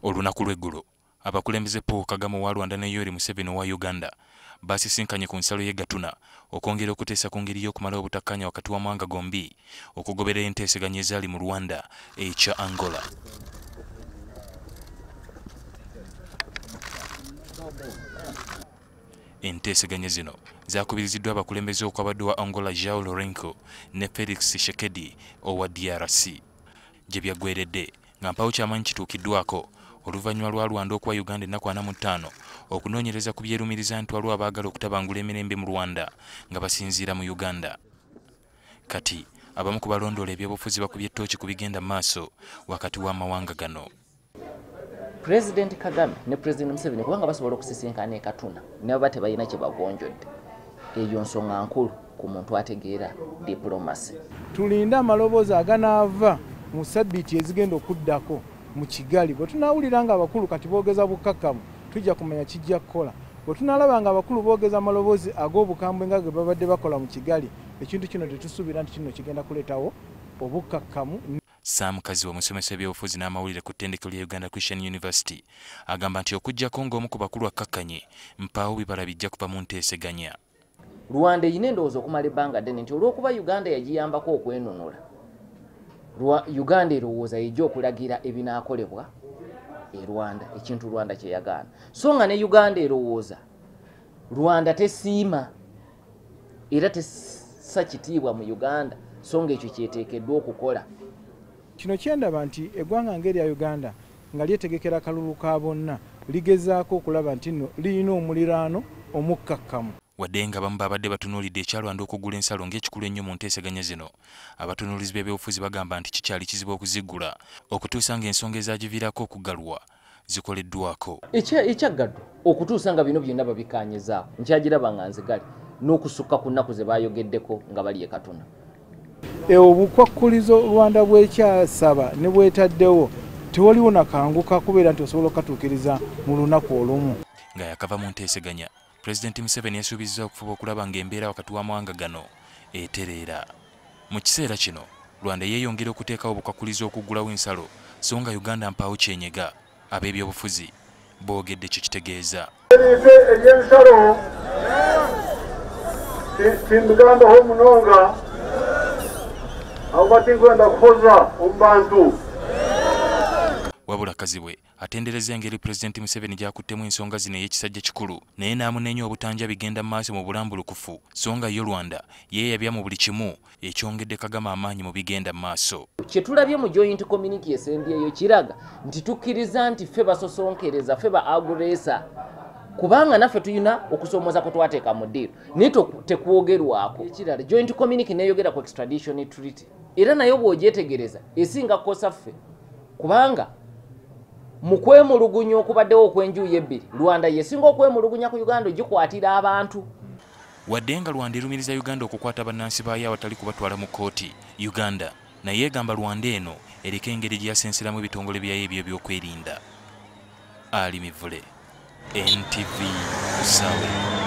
Olunaku lw'eggulo abakulembeze Paul Kagame owa Rwanda ne Yoweri Museveni owa Uganda basisinkanye ku nsalo y'e Gatuna okwongera okuteesa ku ngeri y'okumalawo obutakkaanya wakati w'amawanga gombi okugoberera enteeseganya ezaali mu Rwanda ekya Angola. Enteeseganya zino zaakubiriziddwa abakulembeze okwabadde wa Angola João Lourenço ne Felix Tshisekedi owa DRC. Gye byaggweredde nga mpaawo kyamanyi kituukiddwako oluvannyuma lwa Rwanda okuwa Uganda ennaku 45 okunoonyereza ku byerumiriza nti waliwo abaagala okutabangula emirembe mu Rwanda nga basinziira mu Uganda. Kati abamu ku balondoola ebyobufuzi bakubye ttooki ku bigenda mu maaso wakati w'amawanga gano. President Kagame ne President Museveni kubanga basobola okusisinkana e Katuna ne baba tebalina kye bagonjodde. Eyo nsonga nkulu ku muntu ategeera diplomacy. Tulinde amaloboozi aganaava mu sabbiiti ezigenda okuddako mu Kigali. Bwe tunaawulira nga abakulu kati boogeza bukkakkamu, tujja kumanya kijja kukola. Bwe tunaalaba nga abakulu boogeza amaloboozi ag'obukambwe nga ge babadde bakola mu Kigali, ekintu kino tetusuubira nti kino kigenda kuleetawo obukkakkamu. Sam Kaziwa, omusomesa w'ebyobufuzi n'amawulire ku ttendekero lya Uganda Christian University, agamba nti okuggyako ng'omu ku bakulu akkakkanye, mpaawo bibala bijja kuva mu nteeseganya. Rwanda erina endowooza okumala ebbanga ddene nti olw'okuba Uganda yagiyambako okwenunula, Uganda erowooza yejja okulagira ebinaakolebwa e Rwanda, ekintu Rwanda kye yagaana. So nga ne Uganda erowooza Rwanda tesiima era tessa kitiibwa mu Uganda, so nga ekyo kyeteekeddwa okukola. Kino kyendaba nti eggwanga ng'erya Uganda nga lyetegekera akalulu ka bonna ligezaako okulaba nti nno lirina omuliraano omukkakkamu. Wadde nga abamu babadde batunuulidde ekya Rwanda okuggula ensalo ng'ekikulu ennyo mu nteeseganya zino, abatunuulizi b'ebyobufuzi bagamba nti kikyali kizibu okuziggula okutuusa ng'ensonga ezagiviirako okuggalwa zikoleddwako. Ekyaggaddwa okutuusa nga bino byonna babikkaanyizaako, nkyagiraba nga nzigale n'okusukka ku nnaku ze baayogeddeko nga bali e Katuna. Obukwakkulizo Rwanda bwekyasaba ne bwetaddewo tewaliwo nakanguka kubeera nti osobola okukatuukiriza mu lunaku olumu. Nga yakava mu nteeseganya, Pulezidenti Museveni yasuubizza okufuba okulaba ng'embeera wakati w'amawanga gano etereera. Mu kiseera kino Rwanda yeeyongera okuteekawo obukwakkulizo okuggulawo ensalo, so nga Uganda mpaawo kyenyega. Ab'ebyobufuzi boogedde kye kitegeeza. Ebyensalo simbigambaho munonga aho tinkwenda kuhoza omu bantu. Wabula Kazibwe atendereza engeri Pulezidenti Museveni gy'akuttemu ensonga zino ey'ekisajja kikulu, naye n'amunenya obutanja bigenda mu maaso mu bulambulukufu, so nga yo Rwanda yeeyabya mu buli kimu ekyongedde Kagame amaanyi mu bigenda mu maaso. Kye tulabye mu joint communique esembyeyo kiraga nti tukkiriza nti ffe basosonkereza, ffe ba aggressor, kubanga naffe tulina okusoomooza kwe twateeka mu ddiiro naye tekwogerwako. Ekirala, joint communique neeyogera ku extradition treaty, era nayo bw'ogyetegereza esinga kukosa ffe, kubanga mu kwemulugunya okubaddewo okw'enjuyi ebbiri, Rwanda yesinga okwemulugunya ku Uganda ogikwatira abantu. Wadde nga Rwanda erumiriza Uganda okukwata bannansi baayo awatali kubatwala mu kkooti, Uganda naye egamba Rwanda eno eriko engeri gye yasenseramu ebitongole byayo eby'ebyokwerinda. Ali Mivule, NTV, Busawe.